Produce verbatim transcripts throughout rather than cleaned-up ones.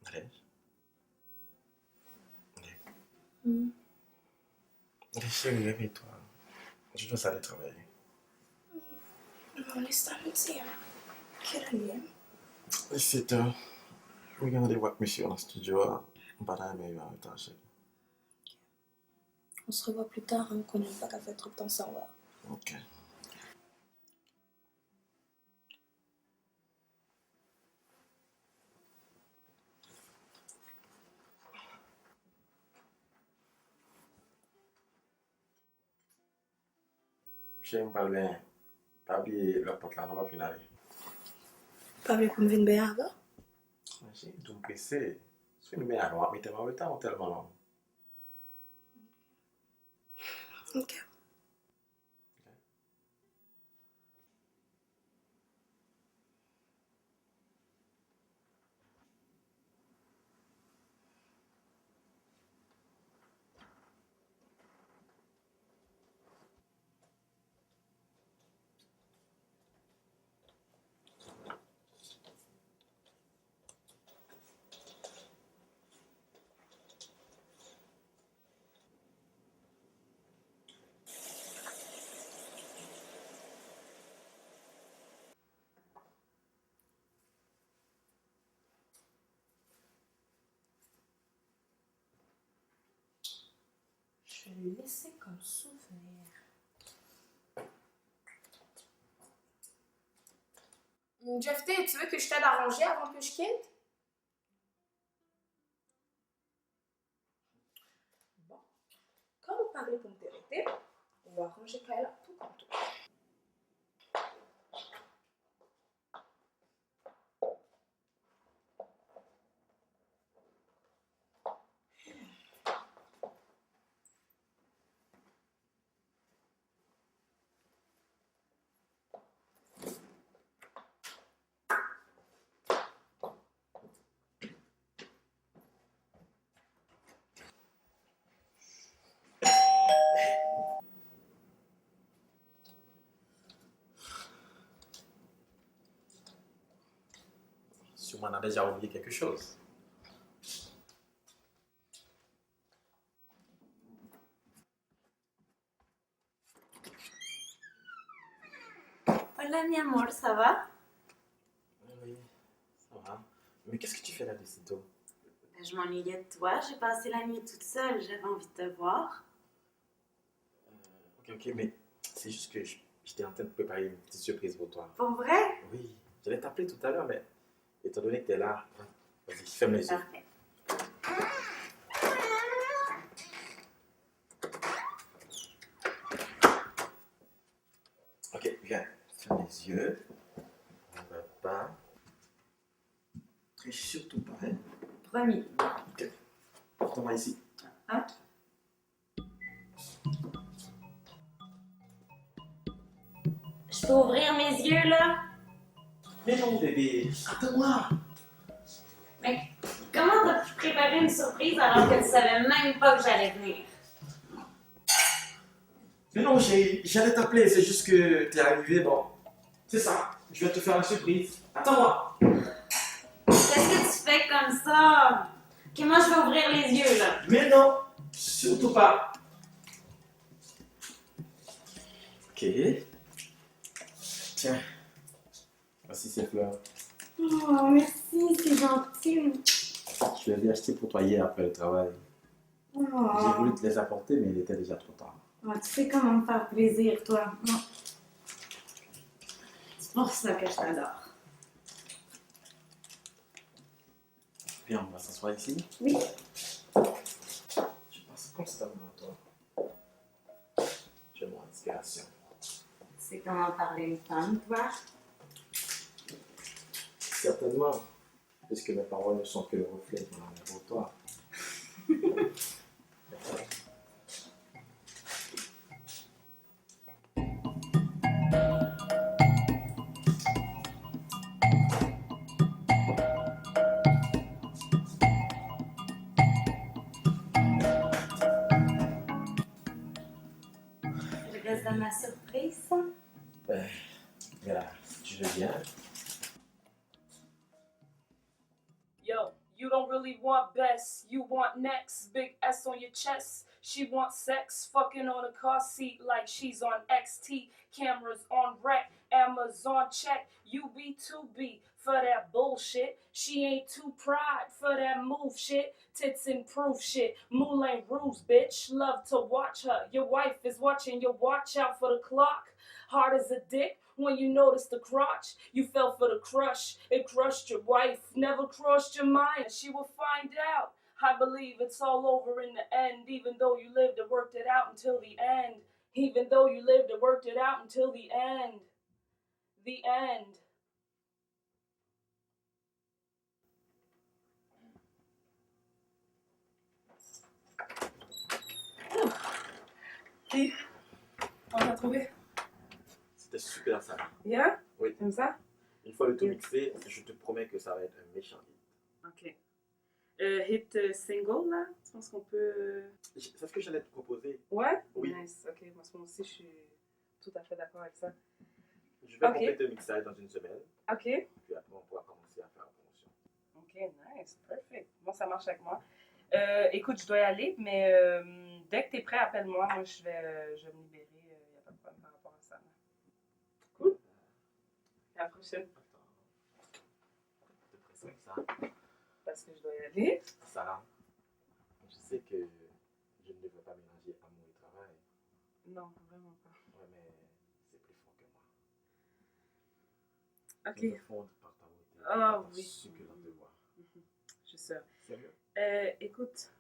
Nadège. Nadège. Hmm. Nadège, cheri, réveille-toi. Je dois aller travailler. Bon, lè sa, mesye. Kilè l ye? Li sèt è. Mwen gen randevou ak mesye yo nan estidyo a. M pa ta renmen rive an reta, cheri. On se revoit plus tard, hein, m konnen m pa ka fè twòp tan san wè w. Ok. Cheri, m pral benyen. Pa bliye lòt pòt la non, m ap fin ale. Pa vle pou m vin benyen avè w? Men cheri, m tou prese. Si w fin benyen avè m, w ap mete m an reta, ou tèlman long. Ok. Je vais le laisser comme souvenir. Jeff T, tu veux que je t'aide à ranger avant que je quitte? Bon, kòm ou pa vle pou m te rete, ou aranje kay la pou kont ou. Sûrement, on a déjà oublié quelque chose. Hola, mi amor, ça va? Oui, ça va. Mais qu'est-ce que tu fais là de si tôt? Ben, je m'ennuyais de toi. J'ai passé la nuit toute seule. J'avais envie de te voir. Euh, ok, ok, mais c'est juste que je- j'étais en train de préparer une petite surprise pour toi. Pour vrai? Oui, j'allais t'appeler tout à l'heure, mais étant donné que t'es là, vas-y, ferme les yeux. Parfait. Ok, viens. Ferme les yeux. On va pas. Triche surtout pas, hein. Promis. Ok. Porte-moi ici. Ok. Je peux ouvrir mes yeux, là? Mais non, bébé, attends-moi. Mais comment t'as pu préparer une surprise alors que tu savais même pas que j'allais venir? Mais non, j'ai- j'allais t'appeler, c'est juste que t'es arrivé, bon. C'est ça, je vais te faire une surprise. Attends-moi. Qu'est-ce que tu fais comme ça? Ok, moi, je vais ouvrir les yeux, là. Mais non, surtout pas. Ok. Tiens, voici ces fleurs. Oh, merci, c'est gentil. Je les ai achetées pour toi hier après le travail. Oh. J'ai voulu te les apporter, mais il était déjà trop tard. Ah, tu sais comment me faire plaisir, toi. Mm. C'est pour ça que je t'adore. Bien, on va s'asseoir ici. Oui. Je pense constamment à toi. Tu es mon inspiration. Tu sais comment parler une femme, toi? Certainement, puisque mes paroles ne sont que le reflet de mon amour pour toi. Je reste dans ma surprise. Euh, voilà, si tu veux bien. Yo, you don't really want best, you want next. Big S on your chest. She wants sex, fucking on a car seat like she's on X T. Cameras on rack, Amazon check. You be too B for that bullshit. She ain't too pride for that move shit. Tits and proof shit. Moulin Rouge, bitch. Love to watch her. Your wife is watching. You watch out for the clock. Hard as a dick. When you notice the crotch, you fell for the crush. It crushed your wife, never crossed your mind. She will find out. I believe it's all over in the end, even though you lived and worked it out until the end. Even though you lived and worked it out until the end. The end. Ki? Kòman w twouve? C'était super, ça. Yeah? Oui. T'aimes ça? Une fois le tout mixé, je te promets que ça va être un méchant hit. Ok. Euh, hit, euh, single, là, je pense qu'on peut, euh, c'est ce que j'allais te proposer. Ouais? Oui. Nice. Ok, moi aussi, je suis tout à fait d'accord avec ça. Je vais compléter le mixage dans une semaine. Ok. Puis après, on pourra commencer à faire la promotion. Ok, nice, perfect. Moi, ça marche avec moi. Euh, écoute, je dois y aller, mais, euh, dès que t'es prêt, appelle-moi. Moi, je vais, euh, je vais me libérer. Il n'y a pas de problème par rapport à ça, là. Cool. À la prochaine. T'es pressée avec ça? Parce que je dois y aller. Sarah, je sais que je ne devrais pas mélanger amour et travail. Non, vraiment pas. Ouais, mais c'est plus fort que moi. Ok. Je me fonde par ta beauté et par ta succulente voix. Je sais. Sérieux? Euh, écoute,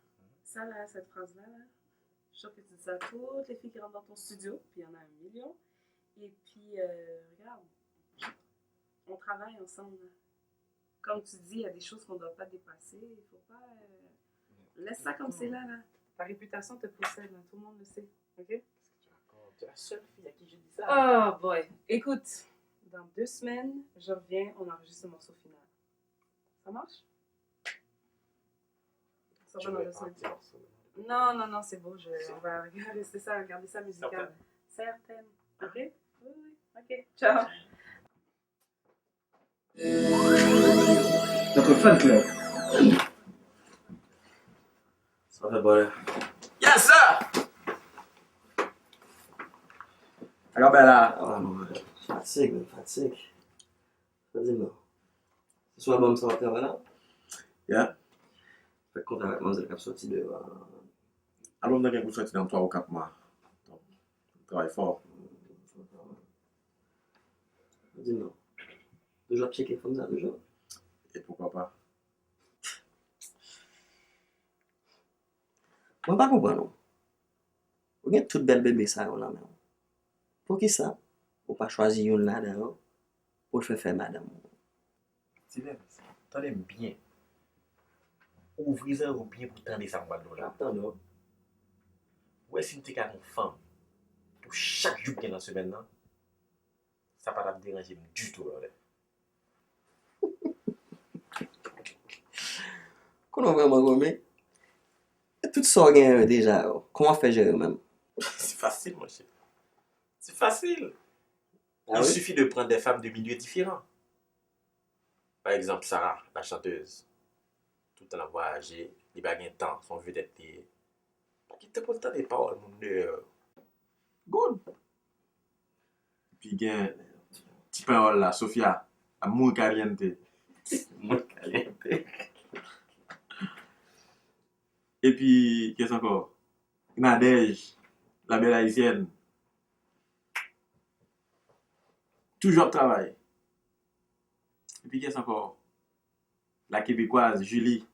ça là, cette phrase-là, là, je suis sûre que tu dis ça à toutes les filles qui rentrent dans ton studio, puis il y en a un million. Et puis, euh, regarde, on travaille ensemble, là. Comme tu dis, il y a des choses qu'on ne doit pas dépasser. Il faut pas, euh, laisse ça comme c'est là, là. Ta réputation te précède, là. Tout le monde le sait. Ok? Qu'est-ce que tu racontes? Tu es la seule fille à qui je dis ça. Oh boy. Écoute, dans deux semaines, je reviens, on enregistre le morceau final. Ça marche? Ça va dans deux semaines. Non, non, non, c'est bon, je, on va rester ça, regarder ça musical. Certaine? Certaine. Ok? Oui, oui, ok. Ciao. Notre fan club. Sa fè bòlè. Yes, sir! Sa ka bay la. Ah, mwen fatig, mwen fatig. Sa di m non. Se sou album sa w ap travay la? Yeah. Fèk kontak ak manzèl k ap sòti devan. Album nan gen pou sòti nan twa ou kat mwa. Donk, travay fò. Di m non. Toujou ap tcheke fanm sa toujou? E poukwa pa? Mwen pa konprann ou. Ou gen tout bèl bebe sa yo nan men w. Poukisa ou pa chwazi youn ladan yo pou l fè fè madanm ou? Ti Lens, tande m byen. Ouvri zòrèy ou byen pou tande sa m pral di w la. M ap tande w. Ou wè si m te ka gen yon fanm pou chak jou k gen nan semèn nan, sa pa t ap deranje m ditou, brother. Konnen w vrèman gòmè. E tout sa w genyen yo deja yo, kòman w ap fè jere yo menm? Se fasil, monchè. Se fasil. Ah wi? Il suffit de prendre des femmes de milieux différents. Pa egzanp, Sarah, la chanteuse. Tout tan l ap vwayaje, li pa gen tan, se yon vedèt li ye. Pa gen tan pou l tande pawòl moun deyò. Good. Epi gen ti panyòl la, Sofia, ap mouri caliente. Mouri caliente. Epi, kiyès ankò? Nadège. La belle haïtienne. Toujou ap travay. Epi kiyès ankò? La Québécoise, Julie.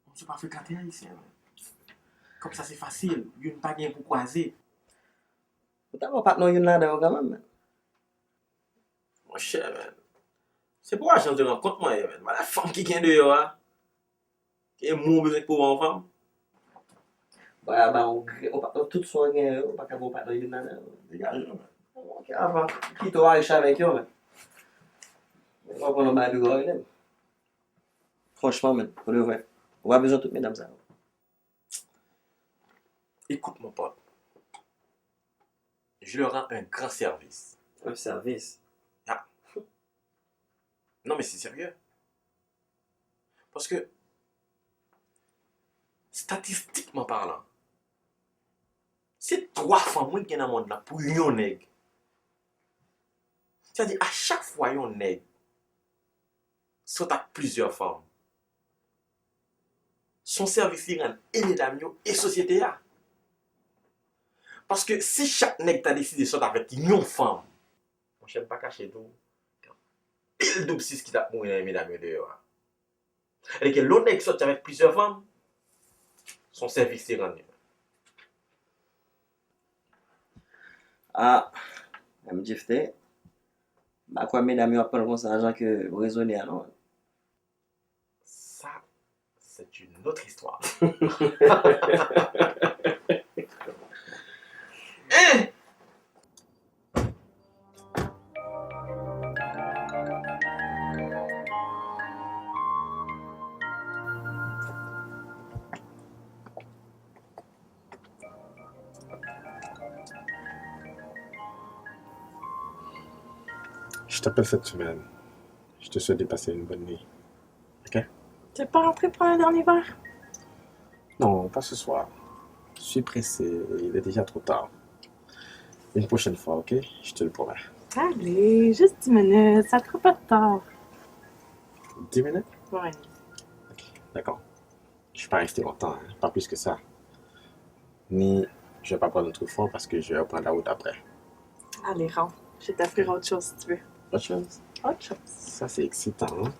Bon, se pa frekante Ayisyen, men. Kòm sa se fasil, youn pa gen pou kwaze. Ou ta bon patnè youn ladan yo kanmenm, men. Monchè, men. Se pou ajan de rankont mwen ye, men. Malè fanm ki gen deyò a. E moun bezwen pou yon fanm. Ba, ba, ou, ou pa, tout sa w gen yo, ou pa ka bon patnè youn ladan yo. Degaje w, men. Ok, avan. Kite w a rich avèk yo, men. Ou pa pran yon bagay pi gwo, men. Franchman, men, pou de vrè. Ou pa bezwen tout medam sa yo. Écoute, mon pote. Je leur rends un grand service. Un service? Ah. Non, men se serye. Paske, statistikman palan, se twa fanm, wi, ki gen nan mond lan pou yon nèg. Sètadi, a chak fwa yon nèg sot ak plizyè fanm, se yon sèvis li rann e medam yo e sosyete a. Paske si chak nèg ta deside sot avèk yon fanm, monchè, m pa kache di w, gen anpil doub sis ki t ap mouri nan men medam yo deyò a. Sètadi ke lè yon nèg soti avèk plizyè fanm, se yon sèvis li rann li. Ah, M J F T, m pa kwè medam yo ap pran l konsa jan ke w rezone a non. Ça, c'est une autre histoire. Hein? Je t'appelle cette semaine. Je te souhaite de passer une bonne nuit. Ok? T'es pas rentré pour le dernier verre? Non, pas ce soir. Je suis pressé, il est déjà trop tard. Une prochaine fois, ok? Je te le promets. Allez, juste dix minutes, ça sera pas tard. Dix minutes? Ouais. Ok, d'accord. Je vais pas rester longtemps, hein, pas plus que ça. Ni je vais pas prendre trop fort parce que je vais reprendre la route après. Allez, rentre. Je t'offrirai autre chose si tu veux. Autre chose? Autre chose. Ça, c'est excitant, hein?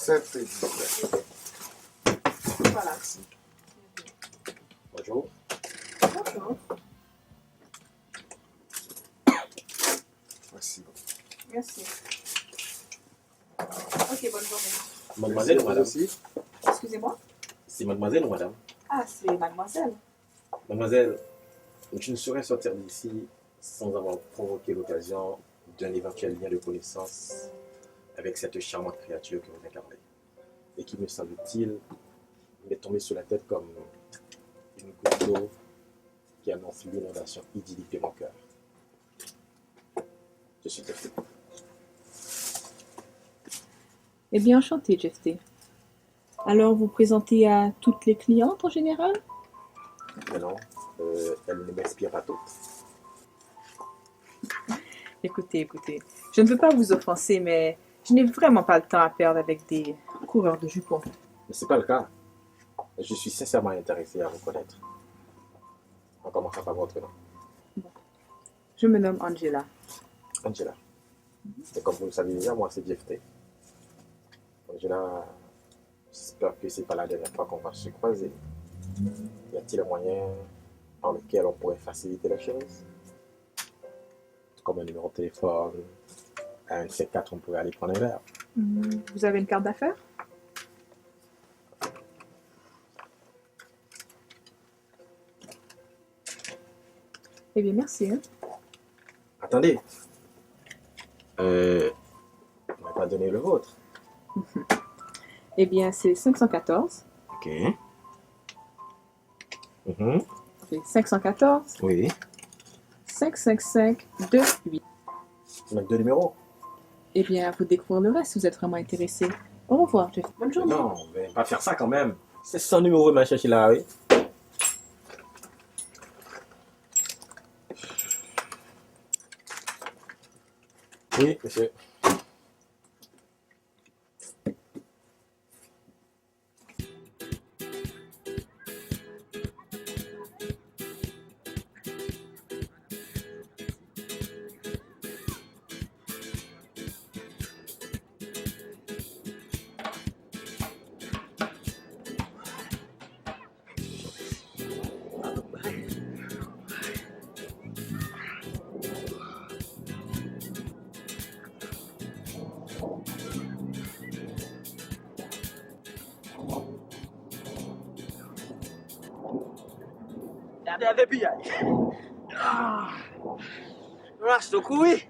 Sèt e diznèf. Voilà. Bonjou. Bonjour. Mèsi. Merci. Ok, bonne journée. Madmwazèl ou madanm? Excusez-moi? Se madmwazèl ou madanm? Ah, c'est mademoiselle. Mademoiselle, je ne saurais sortir d'ici sans avoir provoqué l'occasion d'un éventuel lien de connaissance avec cette charmante créature que vous incarnez et qui, me semble-t-il, m'est tombée sur la tête comme une goutte d'eau qui annonce l'inondation idyllique de mon cœur. Je suis Jeffté. Eh bien, enchanté, Jeffté. Alors, vous présentez à toutes les clientes en général? Mais non, euh, elles ne m'inspirent pas toutes. Écoutez, écoutez, je ne veux pas vous offenser, mais je n'ai vraiment pas le temps à perdre avec des coureurs de jupons. Mais c'est pas le cas. Je suis sincèrement intéressé à vous connaître. On commence par votre nom. Je me nomme Angela. Angela. Et comme vous le savez déjà, moi c'est Jeffté. Angela, j'espère que c'est pas la dernière fois qu'on va se croiser. Y a-t-il un moyen par lequel on pourrait faciliter les choses? Comme un numéro de téléphone, à un cinq quatre, on pourrait aller prendre un verre. Hmm, vous avez une carte d'affaires? Eh bien, merci, hein. Attendez. Euh, on m'a pas donné le vôtre. Eh bien, c'est cinq cent quatorze. Ok. Mhm. C'est cinq cent quatorze, Oui. cinq cinq cinq, deux huit. Met deux numéros. Eh bien, à vous de découvrir le reste si vous êtes vraiment intéressé. Au revoir, Jeff. Bonne journée. Non, mais pas faire ça quand même. C'est cent numéros que m'a cherché là, oui. Oui, monsieur. Gade piyay. Ah. Rasto kouri.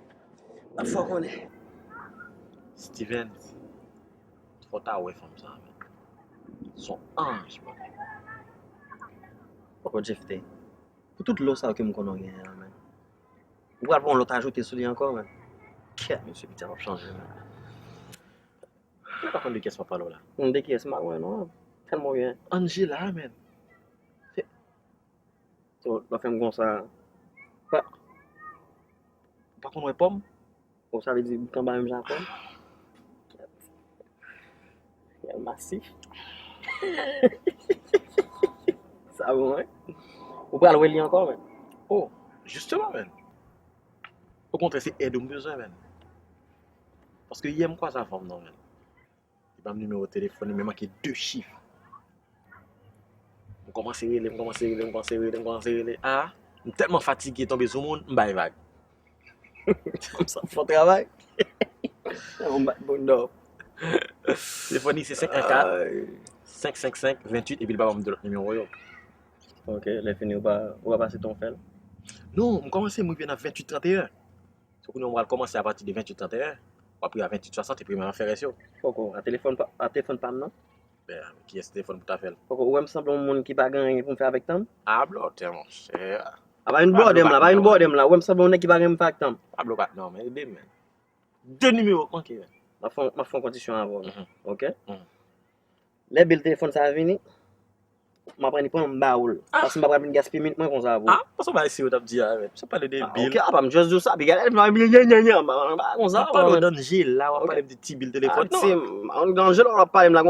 Ap fò konnen. Steven, fò ta wè fanm sa, men. Son anj, man. Poko Jeff te. Pou tout lò sa yo ke m konnen w genyen an, men. Ou pral pran yon lòt ajoute sou li ankò, men. Kèt, mesye, piti a p ap chanje, men. Ou pa konn de kiyès m ap pale w la? Hmm, de kiyès m pa konnen non. Tèlman w gen. Angela, men. Se, se w ap fè m konsa. Pa, ou pa konn wè pòm? Bon, sa vle di bout anba menm jan ak pòm. Gèl masif. Sa bon, wi. Ou pral wè li ankò, men. Oh, jisteman, men. Okontrè, se èd ou m bezwen, men. Paske yè m kwaze avè w, non, men. Li ban m nimewo telefòn li, men manke de chif. M kòmanse rele, m kòmanse rele, m kòmanse rele, m kòmanse rele. Ah, m tèlman fatige tonbe sou moun, m bay vag. M sa fò travay. Yon bat bonòm. Telefòn li se senk en kat, senk senk senk, venntuit, epi l pa ban m de lòt nimewo yo. Ok, lè fini, ou pa, ou pa pase tan w fè l? Non, m kòmanse, m rive nan venntuit tranteyen. Se kounye a m pral kòmanse apati de venntuit tranteyen, w ap rive a venntuit swasant epi m ap fè rès yo. Poko, a telefòn pa, a telefòn pa m nan? Ben, kiyès telefòn pou ta fè l? Poko, ou wè m sanble yon moun ki pa gen anyen pou m fè avèk tan m? A blòtè, monchè. A pa vin bòdè m la, pa vin bòdè m la, ou wè m sanble yon nèg ki pa gen anyen pou fè ak tan m. Pablo pa, non, men ede m, men. De nimewo k manke, men. M ap fè, m ap fè yon kondisyon avè w, oke? Lè bil telefòn sa a vini, m ap pran li pou m ba ou l. Paske m pa pral vin gaspiye minit mwen konsa pou ou. Ah, paske w pa wè sa w t ap di a, men. Sa pale de bil. Ah, ok, apa m just di w sa, pi gade, m pa konsa. M ap pale w d'Angela, w ap pale m de ti bil telefòn, non. Angela, w ap pale m la,